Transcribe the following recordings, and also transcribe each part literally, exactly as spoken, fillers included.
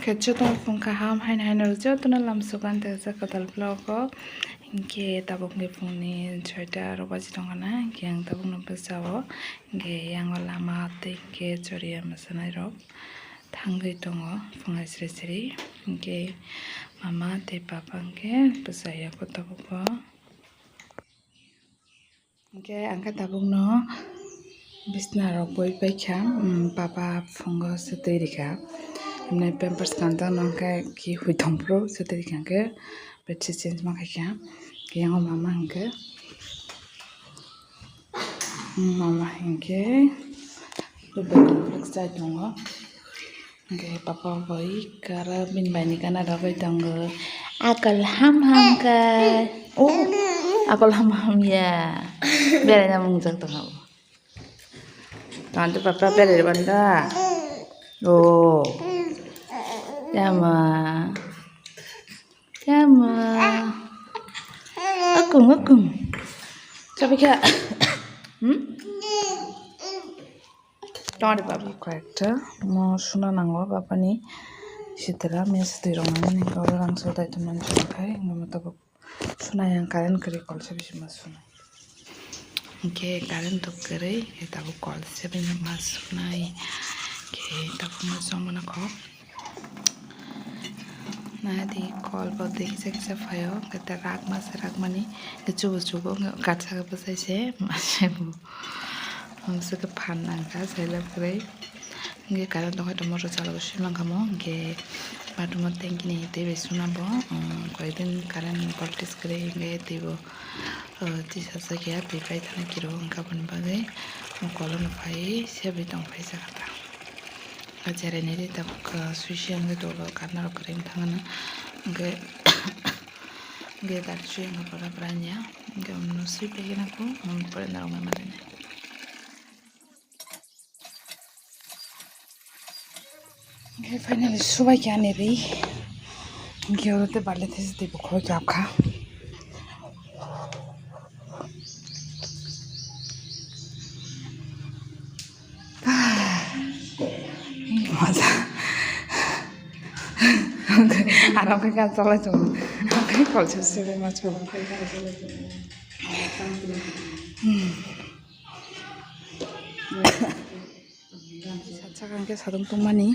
Khe jotono phung kaham haino haino jotono lamsogo ang tei kwtal vlog o. Hinkhe tabuk hwnkhe phungni soita rok baji tongkha na, hinkhe ang tabukno bwsao hinkhe yango lama tei hinkhe choriya mwsanairok thangwi tongo phungai sri sri. Hinkhe mama tei papa hinkhe bwsaya khe tabukbo. Hinkhe ang khe tabukno bisna rok boi paikha, um, papa phungo se twi rikha, himne pampers kanjak no hinkhe ki hui thong phuru se twi rikha, hinkhe bedsheet change ma khaikha, hinkhe yango mama hinkhe, um, mama hinkhe tubui chai tongo. Hwnkhe papa bai kara bini bai ni gana rwgwi tongo. Akol ham ham khe. Oh, akol ham ham ya. Beraina mungjak tongo. Tante papa berai banda. Oh. Yama. Yama. Akung, akung. Sabi kha. Hmm? Tongri baba. Koi ekta mo suna nango baba ni sitra mes twi rok nang ni oro rang so dai to man jora khai ngo mo tabuk suna yang current kwrwi kol se bisi ma suna. Hinkhe current to kwrwi, hinkhe tabuk kol se bini ma sunai. Hinkhe tabuk ma chong mano kho. Nadi kol bo twi kisa kisa phaio, hinkhe ta rakma se rakmani, hinkhe chubu chubu, hinkhe gatsa khe bwsai se, ma se bo. Hamswkhe phan nangkha, sailab kwrwi. Hinkhe current tongkha, tongma rwchapla bo swi mankha mo. Hinkhe bathroom o tanki ni twi bai suna bo, um, koyekdin current voltage kwrwi hinkhe twi bo, uh, tisajak ya, twi paithakna kiro hinkhe aboni bagwi kol o no phaiwi sebwi tong phai jakha ta. O cherai nai di tabuk, uh, switch ya hinkhe dolo current rok kwrwi wngthang ano. Hinkhe, hinkhe dati swi hinkhe pura pura ya. Hinkhe um, swi paikhe nangkuk, um, pura narwknai manwi nai. Hinkhe finally subai khe ani ri. Hinkhe oro tei balti thaisa twi bukhuk khe apkha. Maja. Aro khe ka chalai chong. Khe kolsa se ma chong. Hmm. Saka hwnkhe sadung tongmani,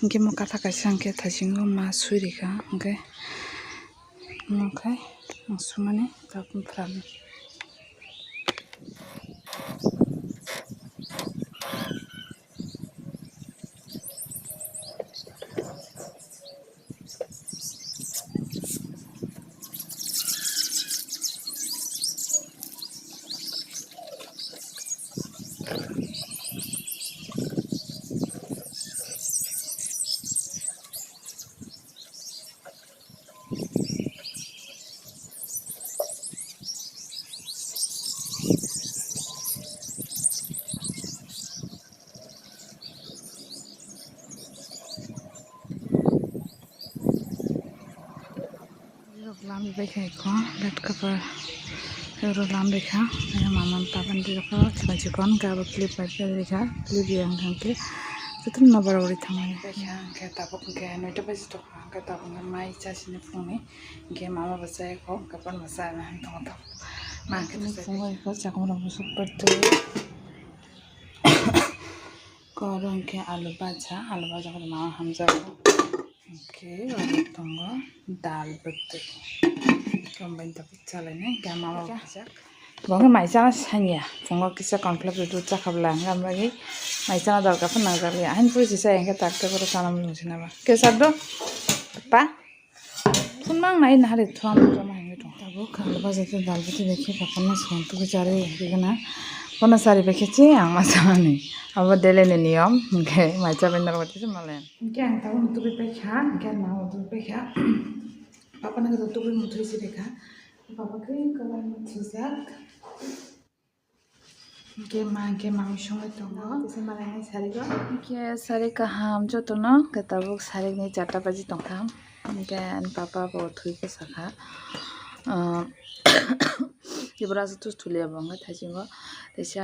hwnkhe mo katha kaisa hwnkhe thaisingo ma sui rikha, hwnkhe, hwnkhe sumani tabuk phrani. Rok lam bai khai kho, bed cover rok lam bai kha. Mama papa ni rok chikon chikon gabo clip bai pai kha, clip yang kha khe jotono nokbar uri thangmani. Bai kha hwnkhe tabuk hwnkhe noita baji tongkha, hwnkhe tabuk hwnkhe mai cha sini phungni, hwnkhe mama bo chai kho, hwnkhe bono bo cha na hwn tongo tabuk. Ma hwnkhe phungo ikho chakma rok bo super twi. Koro hwnkhe alu baja, alu baja khe mama hamjago. Hwnkhe oro tongo dal bwtwi. Combine topic chalainai hwnkhe mama bo kisa. Bo khe mai chana sanya. Phungo kisa cornflakes dudh chakhabla hwnkhe amlagi mai chana dorkar phano nangjakliya. Hain puri sisa hwnkhe tak tak oro chana muchung sinaba. Kesa do? Pa? Phunmang nai nahari thuam joma hwnwi tong. Tabuk kha alu baja tei dal bwtwi bai khe papanno song tugwi charwi rigwna. Bono chari bai khe che ang ma chamani. Abo daily ni niyom hwnkhe mai chabai norok bai tei se malen. Hwnkhe ang tabukno tubui paikha, hwnkhe ang nangbo tubui paikha. Papano khe tubui muthui se rikha. Papa khe kwbangma thwijak. Hwnkhe ma hwnkhe mami songwi tongo. Tisa malainai sarigo. Hwnkhe sari kaham jotono, hwnkhe tabuk sarikni charta baji tongkha. Hwnkhe ani papa bo thwi bwsakha. Ah, ibrasa tus thuliya bo hwnkhe thaisingo. Teisa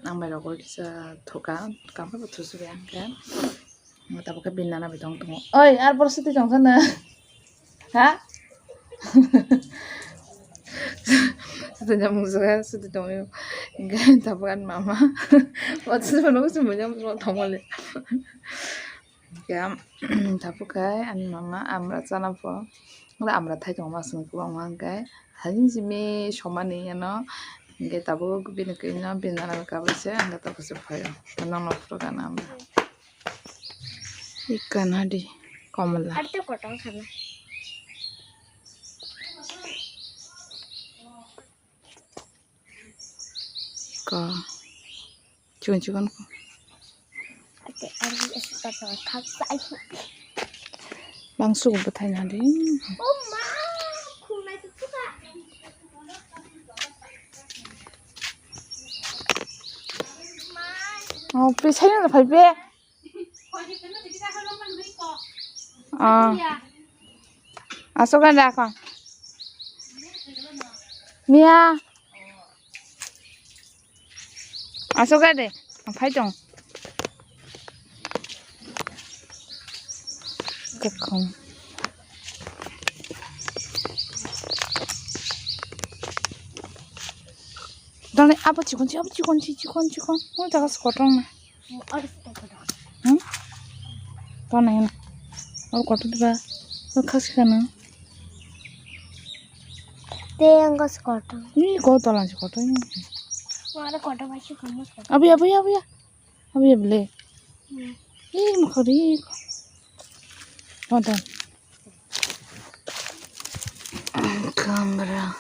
ang bai rogwi kisa thuka, kampha bo thusuya hwnkhe. Tabuk khe bini nana bai tong tongo. Oi, ar boro swtwi tong khana. Ha? Swtwi tong mung jaga, swtwi tong yo. Hingke tabuk ani mama. Bo swtwi tong mung jaga, bo tong mali. Hingke tabuk khe ani mama amra chana pho. Amra thai tong ma swng kwbangma hingke. Hajin simi somani ano. Hingke tabuk bini kwi no bini nana bai kabaisa, hingke tabuk se phaio. Nang no phuru gana amra. Ikkan hadi komla. Ar to kotong khana. Ko. Chikon chikon ko. Ate, ar bi asa ta ta khak sai. Bang su bwthai na di. Oh ma, khum nai tu ka. Oh, pe sai na phai pe. Ah. Asok kan da kon. Mia. Asok kan de. Phai tong. Kakhong. Done abo chikon chi, abo chikon chi, chikon, chikon. Mo jaga se kotong na. Hmm? Tona hena. Abo kotor diba. Abo khasi kana. Te ang ko se kotong. Ni ko tolan se kotong. Mo are kotong ba chikon mo kotong. Abi, abi, abi, abi. Abi, abi le. Hmm. Ih, mo kori. Tona. Kamera.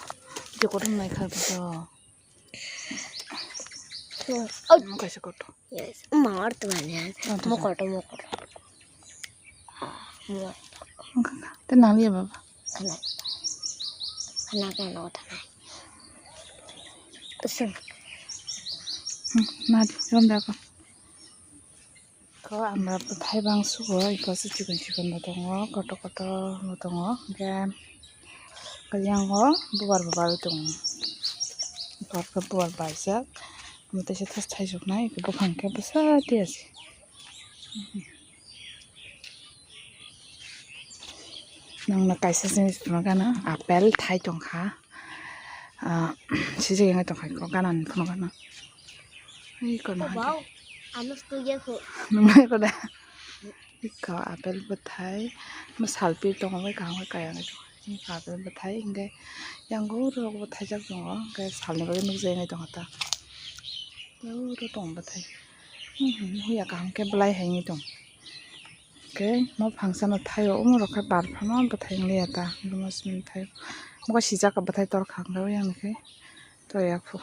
Dia kotong nai kha to. Hmm. Mo kaisa kotor. Yes. Mar tu bani. Mo kotor, mo kotor. Mo. Te nang liya baba. Khana. Khana ka no ta. Usun. Hmm, na di, rom da ko. Ko amra bwthai bang sugo, iko se chikon chikon bo tongo, kotor kotor bo tongo. Hingke kaliyango bubar bubar tongo. Iko khe bubar baijak, omo teisa thas thaisuknai, iko buphang khe bwsa tiya se. Nangno kaisa jinis phunukgana, apple thai tongkha. Ah, sijak wngwi tongkha iko ganani phunukgana. Ui, kono hai. Wow, ano studia ko. Nungmai ko da. Iko apple bwthai, mo salpir tongo, bai kaham khe kaya wngwi tongkha. Iko apple bwthai, hingke yang goro rok bo thaijak tongo, hingke salni bagwi nukjagwi tongkha ta. Goro tongo bwthai. Hmm, hmm, huya kaham khe bwlai hai wngwi tong. Hingke mo phangsano thaio, omo rok khe bar phano bwthai wng liya ta, omo simi thaio. Omo sijak bwthai tor kha, hingke oyang khe toya khu.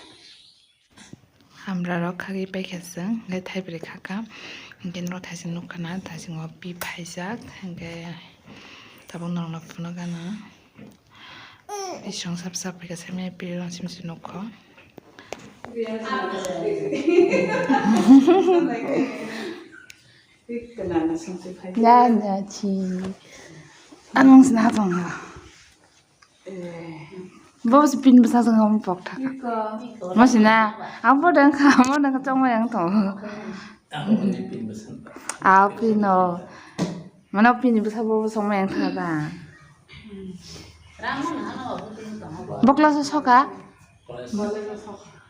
Hamra rok khagwi paikha chwng, hingke thaibrwi khakha, hingke norok thaising nukha na, thaisingo pi phaijak, hingke tabuk norokno phunukgana. Isong sap sap paikha, simi pi rong simi se nukho. Ya, ya, chi. Anong sina tongo. Bo si pin bwsa song ang pok thaka. Mo sina, ang bo dang kha, mo dang chong yang to. Ang bo ni pin bwsa. A pin no. Mano pin bwsa bo song yang thaka. Bokla so soka.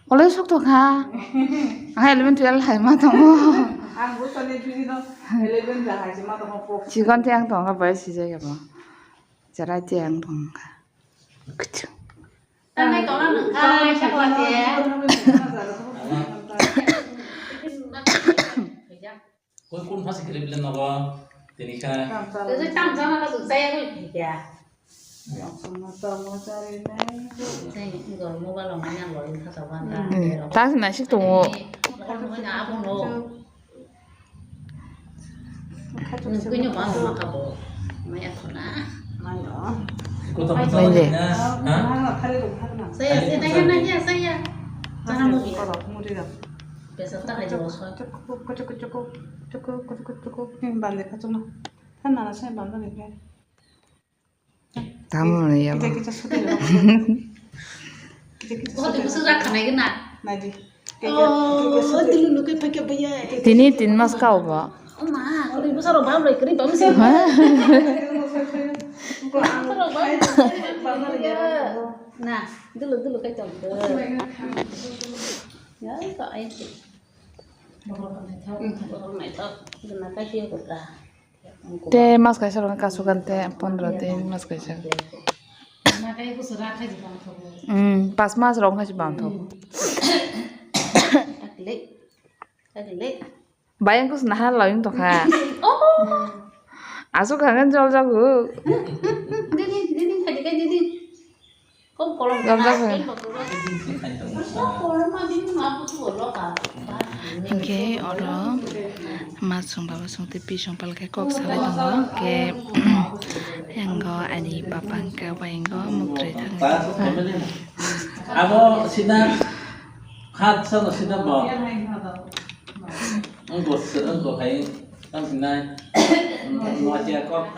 College sok to kha. Ang eleven twelve hai ma tongo. Ang bo sani juni no eleven da hai ma tongo pok. Chikon te ang tongo bai si jai bo. Cherai te ang tongkha. Kuchung. Tanai tona nungkha, sakla te. Koi kun phasi kele bilen nogo, tini kha. Tese tam jana ka suk saya koi phikya. Tei gor mobile ong nang lori kha ta wan ta. Hmm, ta se naisik tongo. Ni, abo no. Nung kini ma ma ka bo. Maya khona. Mayo. Kota Maile. Kota na, ha? Saya, saya, saya, saya, saya. Sana mo. Pesa ta ka jo so. Cukup, cukup, cukup, cukup, cukup, cukup, cukup. Ini balik aja na. Kan nana saya balik ya. Tamo na ya. Kita, kita sudah ya. Kita, kita sudah. Busu rakha nai gana. Nadi. Oh, dulu lukai pakai bayar. Tini tin mas kau ba. Oh ma, Saro bam lai kri bam se. Saro bam lai kri bam se. Na, dulu dulu kai tong. Ya, to ai. Borok nai thok. Borok nai thok. Gana kai tiyo kota. Te mas kaisa rok kasu kan te pondro din mas kaisa. Na kai kusu ra khai jibang thok. Hmm, pas mas rok khai jibang thok. Akle. Akle. Bayang kus nahar lawi wng tokha. Oh. Asuk hangan jol jago. Dini, dini, khadi kai dini. Kom kolom. Jol jago. Kom kolom ma dini ma busu bolo ka. Hingke oro ma song baba song te pi song pal khe kok salai tongo. Hingke yango ani bapa hingke bai yango muk trai thang. Abo sida khat sa sida bo. Ang kos, ang kos hai, ang sinai. Ang wajah kok.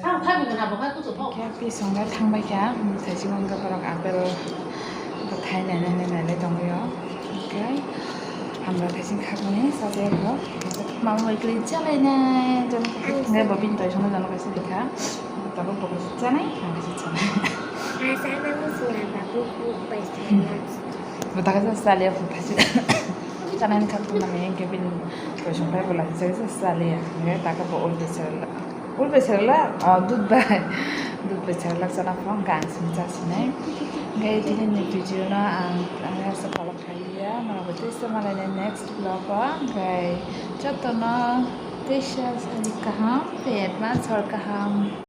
Ang thai bukan apa kan tu tu. Khe pi songga thangbai kha, thaisi wngkha borok apple bo thai nainai nainai tongwi o. Hwnkhe hamra thaising khakmani sajak bo. Mama bai kwrwi chalainai, hwnkhe bo bini toisongno jono kaisa rikha. Tabuk bo kaisa chanai, ang kaisa chanai. Asa nang singha babu ku bai sanai. Bo taka sa saliya phu thaisi. Chanai ni kha tuna me ke bin ko song pai bola se se saliya. Nge taka bo ul beserla. Ul beserla, ah, dud bai. Dud beserla chana phang gang sing cha sinai. Nge tini ni video no ang ang sa pala khaiya. Mana bo testa malai next vlog o. Nge joto no testa sari kaham, pe advance hor kaham.